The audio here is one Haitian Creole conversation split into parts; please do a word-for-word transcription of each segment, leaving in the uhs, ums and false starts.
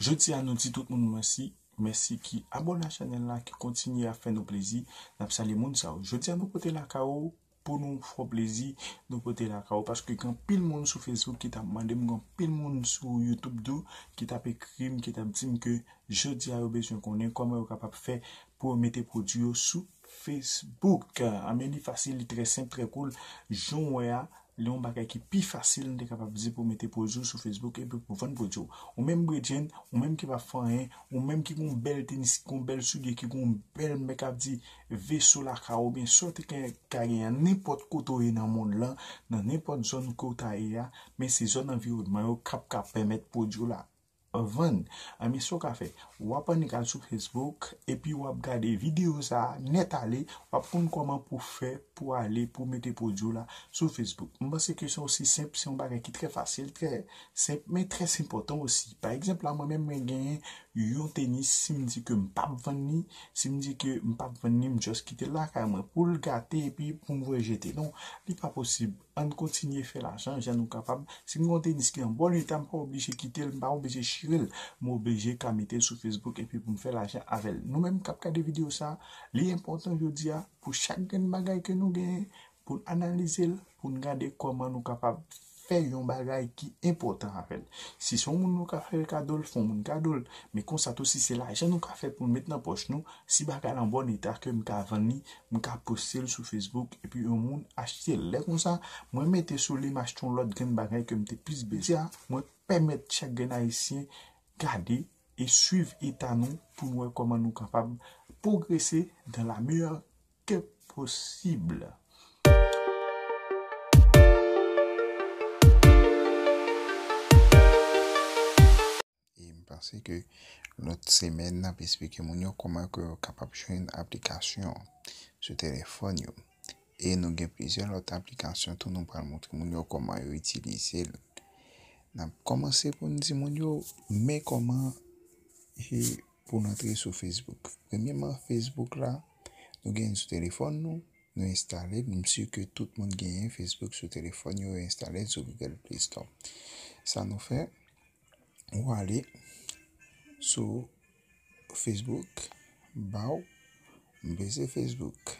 Jodi a nou di tout moun mèsi, mèsi ki abòne a chanèl la, ki kontinye ap fè nou plezi. N ap salye moun sa yo. Jodi a nou pote lakay ou pou nou fè w plezi, nou pote lakay ou paske gen anpil moun sou Facebook ki t ap mande m, gen anpil moun sou YouTube tou ki t ap ekri m, ki t ap di m ke jodi a yo bezwen konnen kòman yo kapab fè pou yo mete pwodui yo sou Facebook. Anben, li fasil, li trè senp, trè cool. Jan w wè a, li yon bagay ki pi fasil, m te kapab di, pou mete pwodui w sou Facebook epi pou vann pwodui w. Ou menm bredjenn, ou menm ki pa fè anyen, ou menm ki gon bèl tenis, ki gon bèl soulye, ki gon bèl, m ka di, veso lakay ou, oubyen sa w te ka, ka genyen nenpòt kote w ye nan mond lan, nan nenpòt zòn ke w ta ye a, men se zòn anviwònman yo k ap ka pèmèt pwodui w la vann. Anben, sa w ka fè, w ap annik al sou Facebook epi w ap gade videyo sa a nèt ale, w ap konn kòman pou fè pou ale pou mete pwodui w la sou Facebook. M panse ke se osi senp, se yon bagay ki trè fasil, trè senp, men trè enpòtan osi. Pa egzanp, la, mwen menm, mwen genyen yon tenis, si m di ke m p ap vann li, si m di ke m p ap vann li, m just kite l lakay mwen pou l gate epi pou m voye jete. Non, li pa posib. Ann kontinye fè lajan jan nou kapab. Si m gen yon tenis ki an bon eta, m pa oblije kite l, m pa oblije chire l. M oblije ka mete l sou Facebook epi pou m fè lajan avè l. Nou menm k ap gade videyo sa a, li enpòtan jodi a pou chak grenn bagay ke nou genyen, pou n analize l, pou n gade kòman nou kapab fè yon bagay ki enpòtan avè l. Si se yon moun nou ka fè kado l, fè yon moun kado l. Men konsa tou, si se lajan nou ka fè pou n met nan pòch nou, si bagay la an bon eta ke m ka vann li, m ka poste l sou Facebook epi yon moun achte l. Lè konsa, mwen mete sou li, m achte yon lòt grenn bagay ke m te plis bezwen a, mwen pèmèt chak grenn Ayisyen gade e swiv eta nou pou n wè kòman nou kapab pwogrese dans la meilleure que possible. E m panse ke lòt semèn n ap esplike moun yo kòman ke yo kapab jwenn aplikasyon sou telefòn yo. E nou gen plizyè lòt aplikasyon tou nou pral montre moun yo kòman yo itilize l. N ap kòmanse pou n di moun yo men kòman e pou n antre sou Facebook. Premyèman, Facebook la, nou gen l sou telefòn nou, nou enstale l. M si ke tout moun genyen Facebook sou telefòn yo, yo enstale l sou Google Play Store. Sa nou fè, ou ale sou Facebook, ba w, m peze Facebook.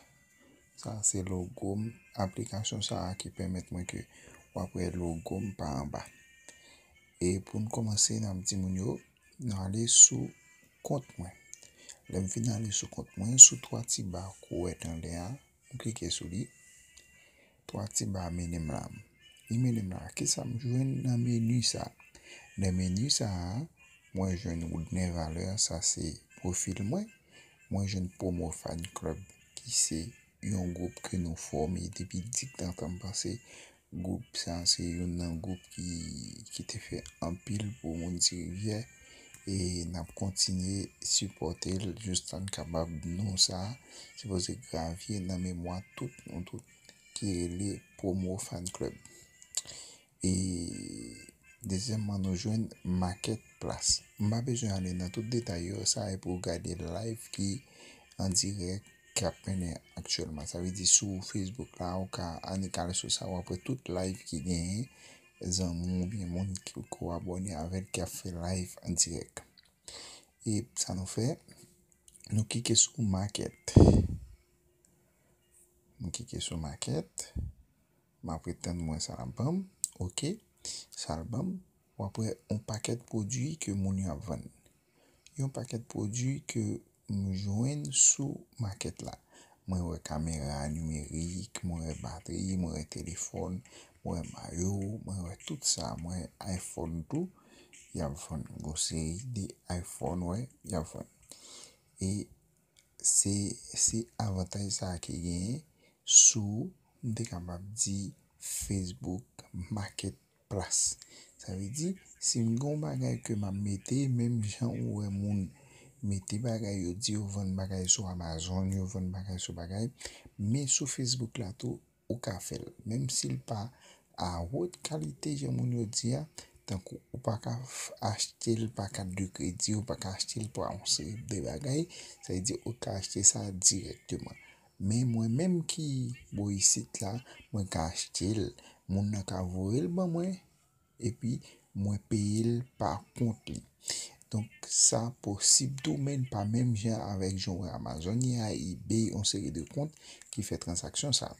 Sa se logo m, aplikasyon sa a ki pèmèt mwen ke w ap wè logo m pa anba. E pou n kòmanse, n ap di moun yo, nou ale sou kont mwen. Lè m fin ale sou kont mwen, sou twa ti ba ke w wè t anlè a, m klike sou li. Twa ti ba mennen m la. Li mennen m la. Kisa m jwenn nan meni sa a? Nan meni sa a, mwen jwenn Woodner Valeur, sa se pwofil mwen. Mwen jwenn Promo Fan Club, ki se yon gwoup ke nou fòme depi digdantan. M panse gwoup sa a se youn nan gwoup ki, ki te fè anpil pou moun Ti Rivyè. E n ap kontinye sipòte l jistan n kapab. Non sa a, sipoze gravye nan memwa tout nou tout, ki rele Promo Fan Club. E dezyèmman, nou jwenn Market Place. M pa bezwen ale nan tout detay yo, sa e pou w gade live ki an dirèk k ap mennen aktyèlman. Sa vle di sou Facebook la, ou ka annik ale sou sa, w ap wè tout live ki genyen, zanmi w oubyen moun ki, ke w abòne avè l ki ap fè live an dirèk. E sa nou fè, nou klike sou Market. M klike sou Market. M ap ret tann mwen sa l ap ban m. Oke. Sa l ban m. W ap wè yon pakèt pwodui ke moun yo ap vann. Yon pakèt pwodui ke m jwenn sou Market la. Mwen wè kamera nimerik, mwen wè batri, mwen wè telefòn, mwen wè mayo, mwen wè tout sa, mwen wè iPhone tou, y ap vann. Gon seri de iPhone, wè, y ap vann. E se, se avantaj sa a ki genyen sou, m te kapab di, Facebook Market Place. Sa vle di, si m gen yon bagay ke m ap mete, menm jan ou wè moun mete bagay, yo di yo vann bagay sou Amazon, yo vann bagay sou bagay, men sou Facebook la tou, ou ka fè l. Menm si l pa a wot kalite, jan moun yo di a, tankou ou pa ka f-, achte l pa kat de kredi, ou pa ka achte l pa yon seri de bagay, sa vle di ou ka achte sa dirèkteman. Men mwen menm ki bò isit la, mwen ka achte l. Moun nan ka voye l ban mwen, epi mwen peye l pa kont li. Donk, sa posib tou, men pa menm jan avèk jan w wè Amazon ye a, eBay, yon seri de kont ki fè tranzaksyon sa.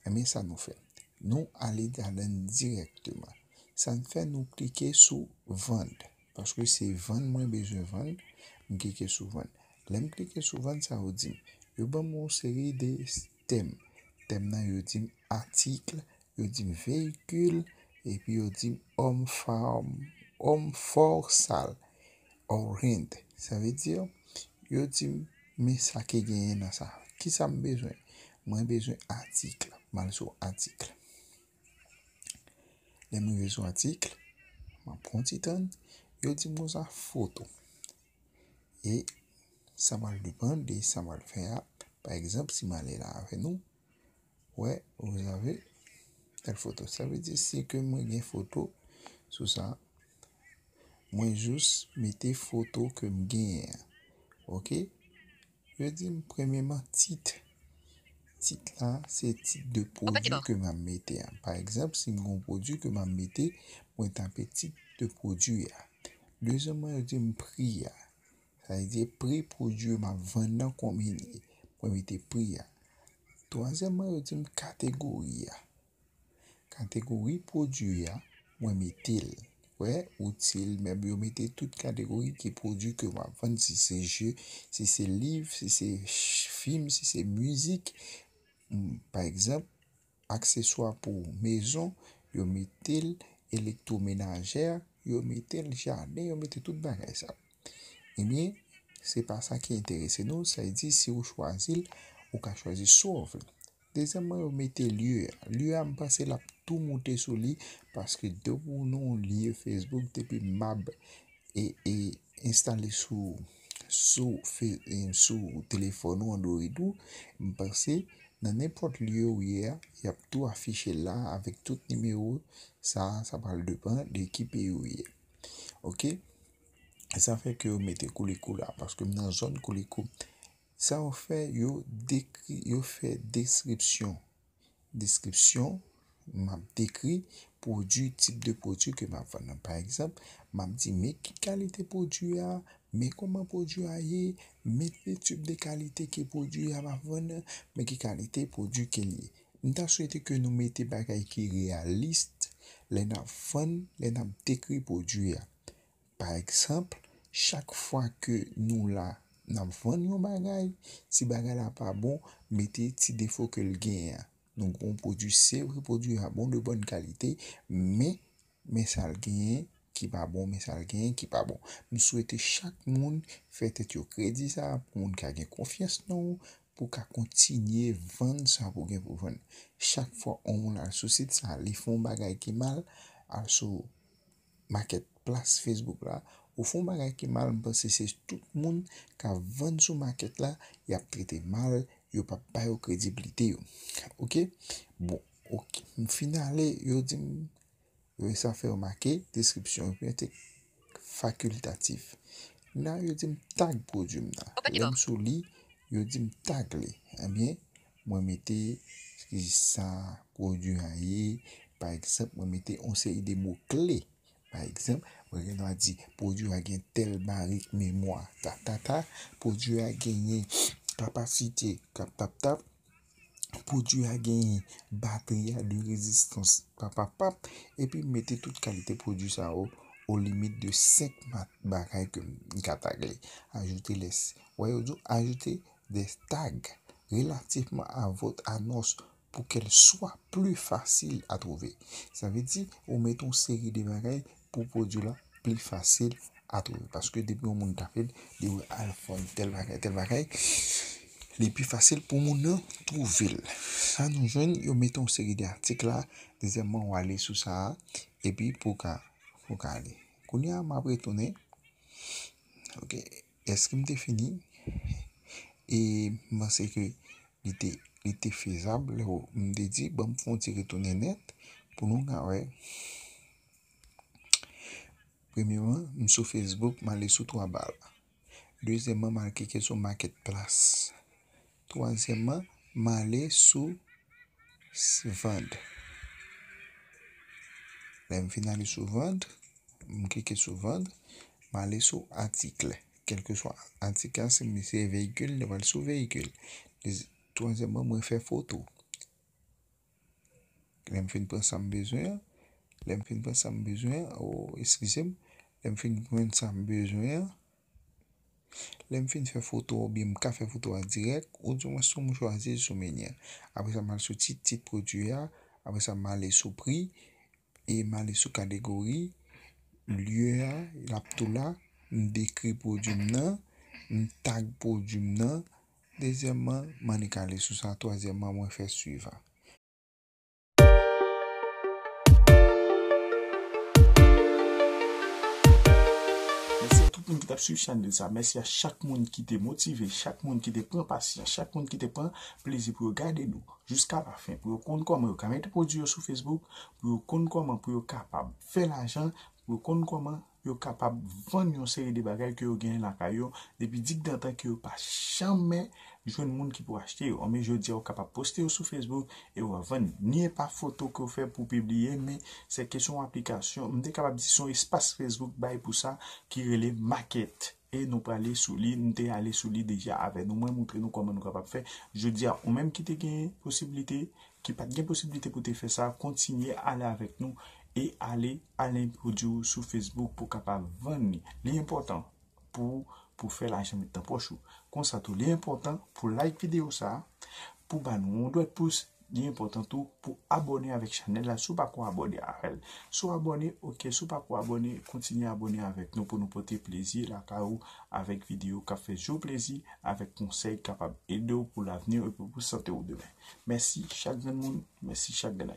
Ebyen, sa nou fè? Nou ale ladan l dirèkteman. Sa n fè, nou klike sou vann. Paske se vann mwen bezwen vann, m klike sou vann. Lè m klike sou vann, sa yo di m, yo ban m yon seri de tèm. Tèm nan, yo di m atik, yo di m veyikil, epi yo di m homme femme, homme for sale or rent. Sa vle di, yo di m, men sa ki genyen nan sa. Kisa m bezwen? Mwen bezwen atik. M al sou atik. Lè m rive sou atik, m ap pran ti tann, yo di m konsa foto. E sa pral depann de sa m pral fè a. Pa egzanp, si m ale la avè nou, wè, vous avez telle photo. Sa vle di, si ke mwen gen foto sou sa, mwen jis mete foto ke m genyen an. Oke? Yo di m, premyeman, tit. Tit la, se tit de pwodui ke m ap mete a. Pa egzanp, si m gen yon pwodui ke m ap mete, mwen tape tit de pwodui a. Dezyèmman, yo di m pri a. Sa vle di pri pwodui m ap vann nan konbyen li ye. Mwen mete pri a. Twazyèmman, yo di m kategori a. Kategori pwodui a, mwen mete l. Wè, itil, mèb, yo mete tout kategori ki pwodui ke w ap vann, si se je, si se liv, si se ch-, fim, si se mizik, m, pa egzanp, akseswa pou mezon, yo mete l, elektwomenajè, yo mete l, jaden, yo mete tout bagay sa. Ebyen, se pa sa ki enterese nou, sa vle di si ou chwazi l, ou ka chwazi sa w vle. Dezyèmman, yo mete lye a. Lye a, m panse l ap tou moute sou li, paske depi w nan yon lye Facebook, depi m ap e, e enstale sou, sou, fe- e sou telefòn ou Android ou, m panse nan nenpòt lye ou ye a, y ap tou afiche l la avèk tout nimewo sa, sa pral depann de ki peyi ou ye. Oke? Sa fè ke yo mete Koulikou la, paske m nan zòn Koulikou. Sa yo fè, yo dekri, yo fè deskripsyon. Deskripsyon, m ap dekri pwodui, tip de pwodui ke m ap vann nan. Pa egzanp, m ap di, men ki kalite pwodui a, men kòman pwodui a ye, men ki tip de kalite ke pwodui a m ap vann nan, men ki kalite pwodui ke l ye. M ta swete ke nou mete bagay ki reyalis lè n ap vann, lè n ap dekri pwodui a. Pa egzanp, chak fwa ke nou la, n ap vann yon bagay, si bagay la pa bon, mete ti defo ke l genyen an. Nou gen yon pwodui, se vre, pwodui a bon, de bòn kalite, men, men sa l genyen ki pa bon, men sa l genyen ki pa bon. M swete chak moun fè tèt yo kredi sa, pou moun ka gen konfyans nan ou, pou ka kontinye vann sa pou gen pou vann. Chak fwa yon moun al sou sit sa, li fè yon bagay ki mal, al sou makèt plas Facebook la, ou fè yon bagay ki mal, m panse se tout moun k ap vann sou makèt la, y ap trete mal, yo p ap ba yo kredibilite yo. Oke? Bon, oke. M fin ale, yo di m, yo sa fè remake, deskripsyon yo te fakiltatif. La, yo di m tag pwodui m nan. Lè m sou li, yo di m tag li. Ebyen, mwen mete ki sa pwodui a ye. Pa egzanp, mwen mete yon seri de mo kle. Pa egzanp, mwen gen dwa di, pwodui a gen tèl barik memwa, ta, ta, ta. Pwodui a genyen kapasite, kap, tap, tap. Pwodui a genyen batri a de rezistans, pap, pap, pap. Epi mete tout kalite pwodui sa yo o limit de senk ma-, bagay ke m ka tag li. Ajoute les. Wè, yo di w, ajoute des tags relativement à votre annonce pour qu'elle soit plus facile à trouver. Sa vle di, ou mete yon seri de bagay pou pwodui la pli fasil a twouve. Paske depi yon moun tape l, li wè al vann tèl bagay, tèl bagay, li pi fasil pou moun nan twouve l. Sa nou jwenn, yo mete yon seri de atik la, dezyèmman, w ale sou sa a, epi pou w ka, pou w ka ale. Kounye a, m ap retounen. Ok. Èske m te fini? E m panse ke li te, li te fezab, lè w, m te di, ban m fè yon ti retounen nèt pou nou ka wè. Premyèman, m sou Facebook, m ale sou twa ba la. Dezyèmman, m al klike sou Marketplace. Twazyèmman, m ale sou s-, Vendre. Lè m fin ale sou Vendre, m klike sou Vendre, m M ale sou atik. Kèlkeswa atik la, si se veyikil, li pral sou veyikil. Twazyèmman, mwen fè foto. Lè m fin pran sa m bezwen an, lè m fin pran sa m bezwen an, o, eskize m, lè m fin pran sa m bezwen an, lè m fin fè foto oubyen m ka fè foto a dirèk, oudimwens tou m chwazi l sou meni an. Apre sa, m al sou tit, tit pwodui a, apre sa, m ale sou pri, e m ale sou kategori, lye a, l ap tou la, m dekri pwodui m nan, m tag pwodui m nan, dezyèmman, m annik ale sou sa, twazyèmman, mwen fè swivan. Mèsi a tout moun ki t ap swiv chanèl sa. Mèsi a chak moun ki te motive, chak moun ki te pran pasyans, chak moun ki te pran plezi pou yo gade nou jiska la fen, pou yo konn kòman yo ka mete pwodui yo sou Facebook, pou yo konn kòman pou yo kapab fè lajan, pou yo konn kòman yo kapab vann yon seri de bagay ke yo genyen lakay yo depi digdantan ke yo pa janmen jwenn moun ki pou achte yo. Anben, jodi a, ou kapab poste yo sou Facebook e w a vann. Ni e pa foto ke w fè pou pibliye, men se kesyon aplikasyon. M te kapab di se yon espas Facebook bay pou sa ki rele Market. E nou prale sou li, m te ale sou li deja avè nou. Mwen montre nou kòman nou kapab fè. Jodi a, ou menm ki te gen posiblite, ki pa t gen posiblite pou te fè sa, kontinye ale avèk nou e ale, ale pwodui w sou Facebook pou kapab vann li. Li enpòtan pou, pou fè lajan met nan pòch ou. Konsa tou, li enpòtan pou like videyo sa, pou ba nou yon dwèt pous, li enpòtan tou pou abòne avèk chanèl la si w pako abòne avè l. Si w abòne, oke, si w pako abòne, kontinye abòne avèk nou pou nou pote plezi lakay ou avèk videyo k ap fè jwe w plezi, avèk konsèy k kapab ede w pou lavni w epi pou sante w demen. Mèsi chak grenn moun, mèsi chak grenn